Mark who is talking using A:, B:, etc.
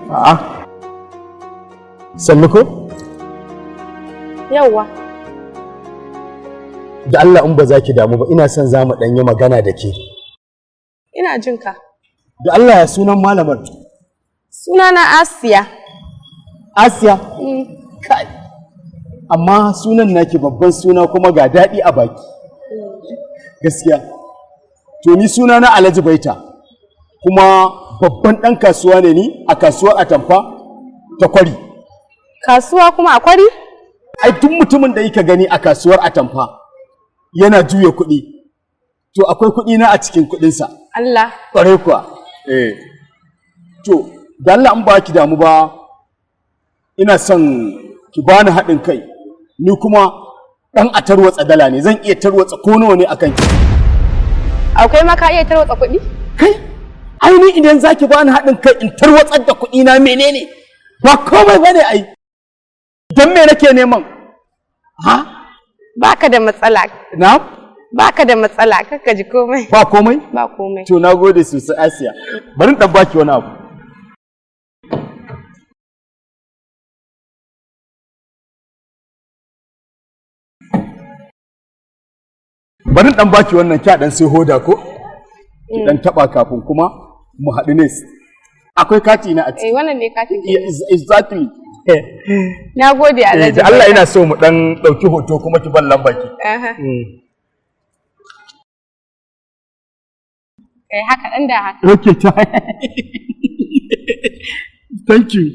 A: A'a. Sannu ko?
B: Yauwa.
A: Da Allah, in ba za ki damu ba, ina son za mu ɗan yi magana da ke.
B: Ina jin ka.
A: Da Allah, ya sunan malamar?
B: Sunana Asiya.
A: Asiya? Kai. Amma sunan naki babban suna, kuma ga daɗi a baki. Gaskiya. To, ni suna na Alhaji Baita. Kuma babban ɗan kasuwa ne ni a kasuwar atamfa ta Kwari.
B: Kasuwa kuma a Kwari?
A: Ai duk mutumin da yake gani a kasuwar atamfa yana juya kuɗi. To, akwai kuɗi na a cikin kuɗinsa.
B: Allah.
A: Ƙwarai kuwa. Eh. To, da Allah, in ba ki damu ba, ina son ki bani haɗin kai. Ni kuma ɗan a tarwatsa dala ne, zan iya tarwatsa ko nawa ne akan ki.
B: Akwai ma ka iya tarwatsa kuɗi?
A: Kai, ai ni idan za ki bani haɗin kai in tarwatsar da kuɗi na, menene? Ba komai bane ai. Don me nake neman? Ha?
B: Baka da matsala.
A: Na?
B: Baka da matsala, kakka ji komai.
A: Ba komai?
B: Ba komai.
A: To, na gode sosai, Asiya. Bari in ɗan baki wani abu. Bari in ɗan baki wannan, kya ɗan sai hoda ko? Ki ɗan taɓa kafin kuma mu haɗu ne. Akwai kati na a ciki.
B: Eh, wannan ne katin.
A: Yeah, exactly.
B: Na gode,
A: Eh,
B: Alhaji.
A: da Allah, ina so mu ɗan ɗauki hoto kuma ki ban lamba ki.
B: Aha. Kai haka ɗan da haka.
A: Okay, thank you.